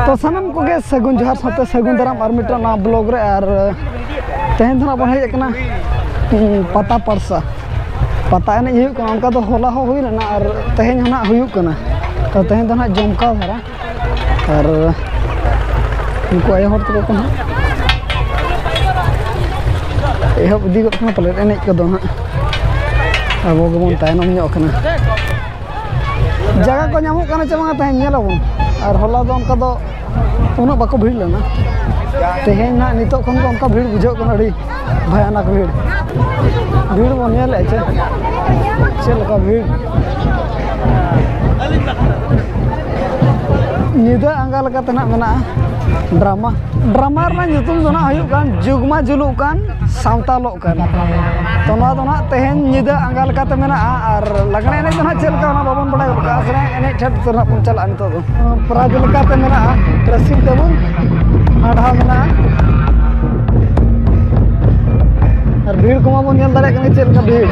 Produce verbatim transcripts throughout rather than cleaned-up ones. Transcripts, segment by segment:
ᱛᱚ ᱥᱟᱱᱟᱢ ᱠᱚᱜᱮ ᱥᱟᱹᱜᱩᱱ ᱡᱚᱦᱟᱨ ᱥᱟᱶᱛᱮ ᱥᱟᱹᱜᱩᱱ ᱫᱟᱨᱟᱢ ᱟᱨ ᱢᱤᱫᱴᱟᱝ ᱱᱟᱣᱟ ᱵᱞᱚᱜ ᱨᱮ᱾ ᱟᱨ ᱛᱮᱦᱮᱧ ᱫᱚ ᱱᱟᱜ ᱵᱚᱱ ᱦᱮᱡ ᱟᱠᱟᱱᱟ, ᱩᱸ, ᱯᱟᱛᱟ ᱯᱟᱲᱥᱟ᱾ ᱯᱟᱛᱟ ᱮᱱᱮᱡ ᱦᱩᱭᱩᱜ ᱠᱟᱱᱟ, ᱚᱱᱠᱟ ᱫᱚ ᱦᱚᱞᱟ ᱦᱚᱸ ᱦᱩᱭ ᱞᱮᱱᱟ ᱟᱨ ᱛᱮᱦᱮᱧ ᱦᱚᱸ ᱱᱟᱜ ᱦᱩᱭᱩᱜ ᱠᱟᱱᱟ᱾ ᱛᱚ ᱛᱮᱦᱮᱧ ᱫᱚ ᱱᱟᱜ ᱡᱚᱢᱠᱟᱣ ᱫᱷᱟᱨᱟ᱾ ᱟᱨ ᱩᱱᱠᱩ ᱟᱭᱳ ᱦᱚᱲ ᱛᱟᱠᱚ ᱠᱚ ᱱᱟᱜ ᱮᱦᱚᱵ ᱤᱫᱤ ᱜᱚᱫ ᱠᱟᱱᱟ ᱯᱟᱞᱮᱫ ᱮᱱᱮᱡ ᱠᱚᱫᱚ ᱱᱟᱜ᱾ ᱟᱵᱚ ᱜᱮᱵᱚᱱ ᱛᱟᱭᱱᱚᱢ ᱧᱚᱜ ᱠᱟᱱᱟ᱾ ᱡᱟᱭᱜᱟ ᱠᱚ ᱧᱟᱢᱚᱜ ᱠᱟᱱᱟ ᱪᱮ ᱵᱟᱝᱟ ᱛᱮᱦᱮᱧ ᱧᱮᱞ ᱟᱵᱚᱱ᱾ ᱟᱨ ᱦᱚᱞᱟ ᱫᱚ ᱚᱱᱠᱟ ᱫᱚ ᱩᱱᱟᱹᱜ ᱵᱟᱠᱚ ᱵᱷᱤᱲ ᱞᱮᱱᱟ᱾ ᱛᱮᱦᱮᱧ ᱱᱟᱜ ᱱᱤᱛᱚᱜ ᱠᱷᱚᱱ ᱜᱮ ᱚᱱᱠᱟ ᱵᱷᱤᱲ ᱵᱩᱡᱷᱟᱹᱜ ᱠᱟᱱᱟ, ᱟᱹᱰᱤ ᱵᱷᱚᱭᱟᱱᱚᱠ ᱵᱷᱤᱲ᱾ ᱵᱷᱤᱲ ᱵᱚᱱ ᱧᱮᱞᱮᱫᱼᱟ ᱪᱮ ᱪᱮᱫ ᱞᱮᱠᱟ ᱵᱷᱤᱲ᱾ ᱧᱤᱫᱟᱹ ᱟᱸᱜᱟ ᱞᱮᱠᱟᱛᱮ ᱱᱟᱜ ᱢᱮᱱᱟᱜᱼᱟ ᱰᱨᱟᱢᱟ᱾ ᱰᱨᱟᱢᱟ ᱨᱮᱱᱟᱜ ᱧᱩᱛᱩᱢ ᱫᱚ ᱱᱟᱜ ᱦᱩᱭᱩᱜ ᱠᱟᱱ ᱡᱩᱜᱽᱢᱟ ᱡᱩᱞᱩᱜ ᱠᱟᱱ ᱥᱟᱶᱛᱟᱞᱚᱜ ᱠᱟᱱ᱾ ᱛᱚ ᱱᱚᱣᱟ ᱫᱚ ᱱᱟᱜ ᱛᱮᱦᱮᱧ ᱧᱤᱫᱟᱹ ᱟᱸᱜᱟ ᱞᱮᱠᱟᱛᱮ ᱢᱮᱱᱟᱜᱼᱟ᱾ ᱟᱨ ᱞᱟᱜᱽᱬᱮ ᱮᱱᱮᱡ ᱫᱚ ᱱᱟᱜ ᱪᱮᱫ ᱞᱮᱠᱟ ᱚᱱᱟ ᱵᱟᱵᱚᱱ ᱵᱟᱲᱟᱭ ᱜᱚᱫ ᱠᱟᱜᱼᱟ᱾ ᱞᱟᱜᱽᱬᱮ ᱮᱱᱮᱡ ᱴᱷᱮᱱ ᱛᱮ ᱱᱟᱜ ᱵᱚᱱ ᱪᱟᱞᱟᱜᱼᱟ ᱱᱤᱛᱚᱜ ᱫᱚ᱾ ᱯᱨᱟᱭᱤᱡᱽ ᱞᱮᱠᱟᱛᱮ ᱢᱮᱱᱟᱜᱼᱟ dressing table, ᱟᱰᱷᱟ ᱢᱮᱱᱟᱜᱼᱟ᱾ ᱟᱨ ᱵᱷᱤᱲ ᱠᱚᱢᱟ ᱵᱚᱱ ᱧᱮᱞ ᱫᱟᱲᱮᱭᱟᱜ ᱠᱟᱱᱟ ᱪᱮᱫ ᱞᱮᱠᱟ ᱵᱷᱤᱲ᱾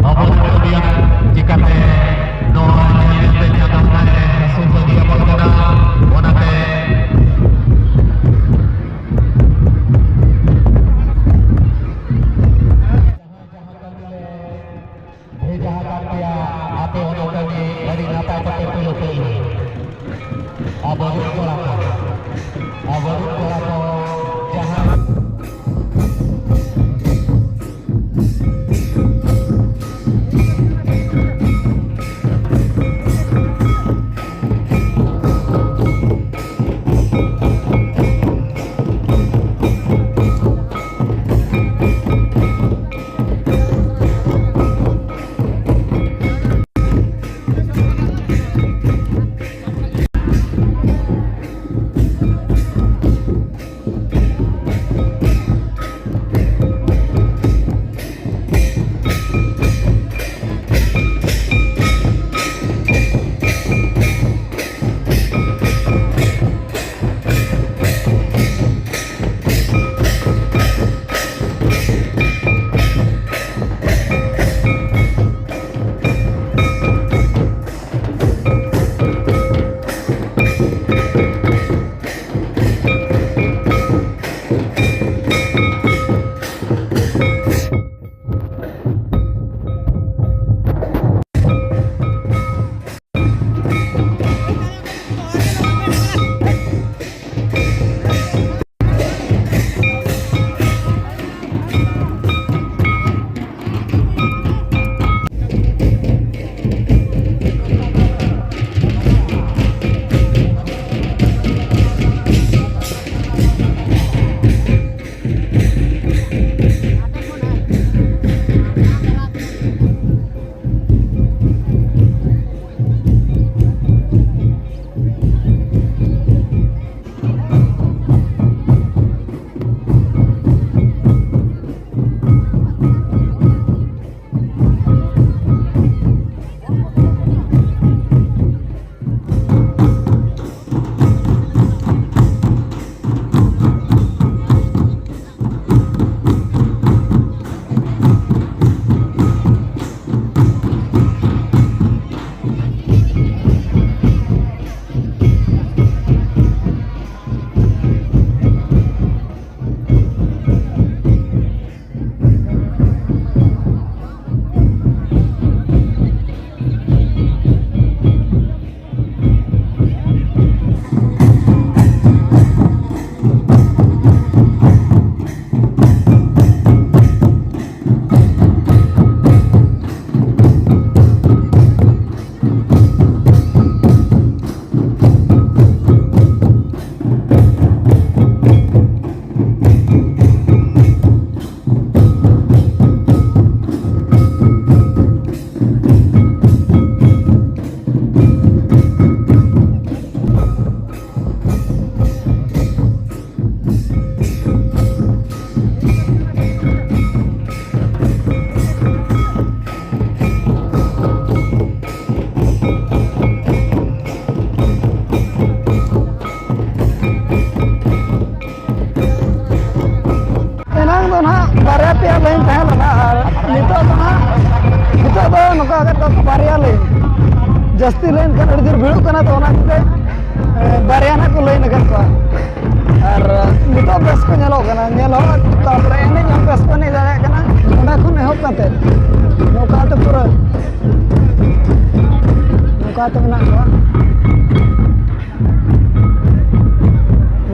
ᱟᱵᱚ ᱫᱚᱵᱚᱱ ᱞᱟᱹᱭᱟ, ᱪᱤᱠᱟᱛᱮ ᱱᱚᱣᱟ ᱧᱮᱞ ᱧᱮᱞᱛᱮ ᱪᱟᱸᱫᱚ ᱵᱚᱸᱜᱟᱭ ᱟᱹᱥᱩᱞ ᱵᱟᱹᱜᱤ ᱟᱵᱚᱱ ᱠᱟᱱᱟ? ᱚᱱᱟᱛᱮ ᱵᱷᱮᱡᱟ ᱟᱠᱟᱫ ᱯᱮᱭᱟ, ᱟᱯᱮ ᱚᱱᱟ ᱠᱟᱹᱢᱤ ᱟᱹᱰᱤ ᱱᱟᱯᱟᱭ ᱛᱮᱯᱮ ᱯᱩᱨᱟᱹᱣ ᱠᱮᱫ᱾ ᱟᱵᱚ ᱨᱮᱱ ᱠᱚᱲᱟ ᱠᱚ, ᱟᱵᱚ ᱨᱮᱱ ᱠᱚᱲᱟ ᱠᱚ ᱡᱟᱦᱟᱸ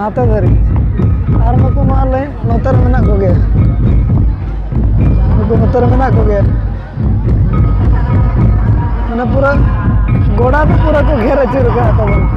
ᱟᱛᱮ ᱫᱷᱟᱹᱨᱤᱡ᱾ ᱟᱨ ᱱᱩᱠᱩ ᱢᱟ ᱞᱟᱹᱭ ᱱᱚᱛᱮ ᱨᱮ ᱢᱮᱱᱟᱜ ᱠᱚᱜᱮ, ᱱᱩᱠᱩ ᱱᱚᱛᱮ ᱨᱮ ᱢᱮᱱᱟᱜ ᱠᱚᱜᱮ᱾ ᱢᱟᱱᱮ ᱯᱩᱨᱟᱹ ᱜᱚᱰᱟ ᱫᱚ ᱯᱩᱨᱟᱹ ᱠᱚ ᱜᱷᱮᱨ ᱟᱹᱪᱩᱨ ᱟᱠᱟᱫ ᱛᱟᱵᱚᱱᱟ᱾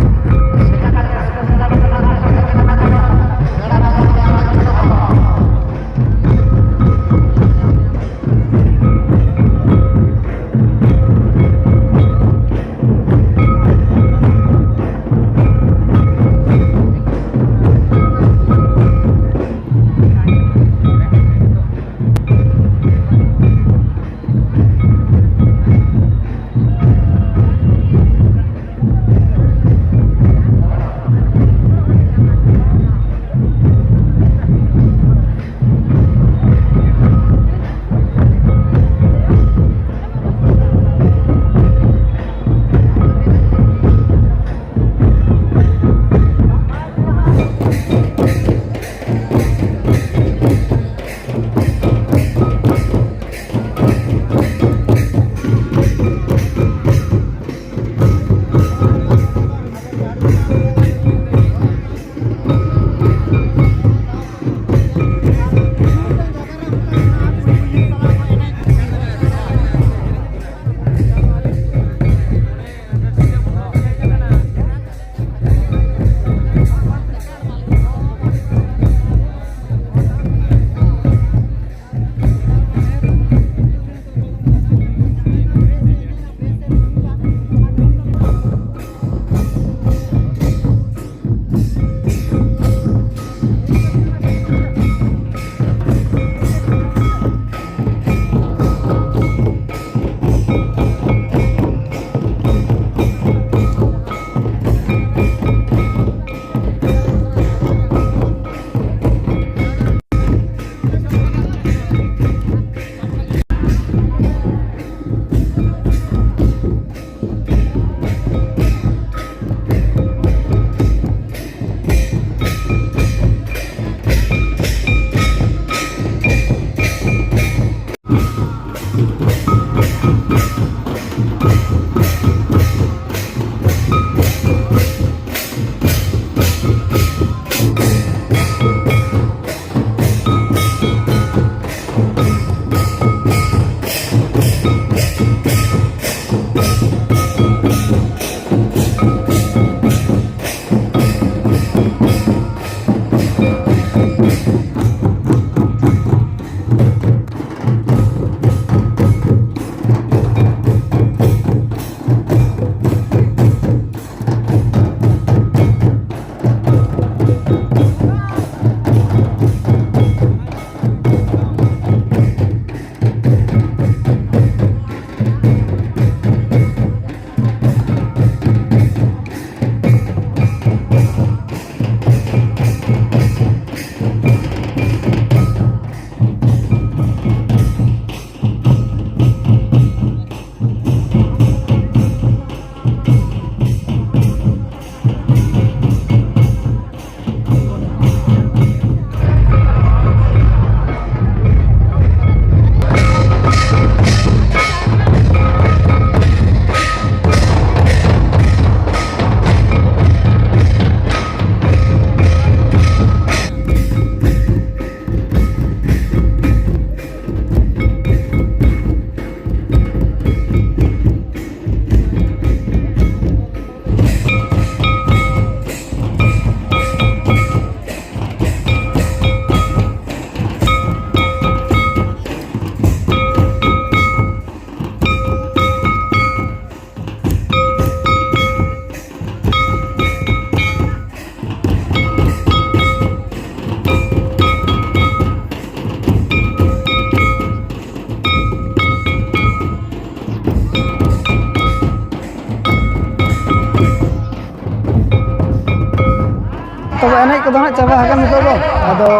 ᱛᱚᱵᱮ ᱮᱱᱮᱡ ᱠᱚᱫᱚ ᱦᱟᱸᱜ ᱪᱟᱵᱟ ᱟᱠᱟᱱ ᱱᱤᱛᱚᱜ ᱫᱚ᱾ ᱟᱫᱚ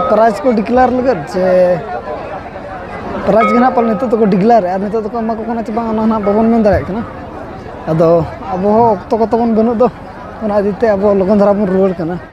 ᱯᱨᱟᱭᱤᱡᱽ ᱠᱚ ᱰᱤᱠᱞᱮᱭᱟᱨ ᱞᱟᱹᱜᱤᱫ ᱥᱮ ᱯᱨᱟᱭᱤᱡᱽ ᱜᱮ ᱱᱟᱦᱟᱜ ᱯᱟᱞᱮ ᱱᱤᱛᱚᱜ ᱫᱚᱠᱚ ᱰᱤᱠᱞᱮᱭᱟᱨᱮᱜᱼᱟ, ᱟᱨ ᱱᱤᱛᱚᱜ ᱫᱚᱠᱚ ᱮᱢᱟ ᱠᱚ ᱠᱟᱱᱟ ᱪᱮ ᱵᱟᱝ, ᱚᱱᱟ ᱱᱟᱦᱟᱜ ᱵᱟᱵᱚᱱ ᱢᱮᱱ ᱫᱟᱲᱮᱭᱟᱜ ᱠᱟᱱᱟ᱾ ᱟᱫᱚ ᱟᱵᱚ ᱦᱚᱸ ᱚᱠᱛᱚ ᱠᱚ ᱛᱟᱵᱚᱱ ᱵᱟᱹᱱᱩᱜ ᱫᱚ, ᱚᱱᱟ ᱤᱫᱤ ᱛᱮ ᱟᱵᱚ ᱞᱚᱜᱚᱱ ᱫᱷᱟᱨᱟ ᱵᱚᱱ ᱨᱩᱣᱟᱹᱲ ᱠᱟᱱᱟ᱾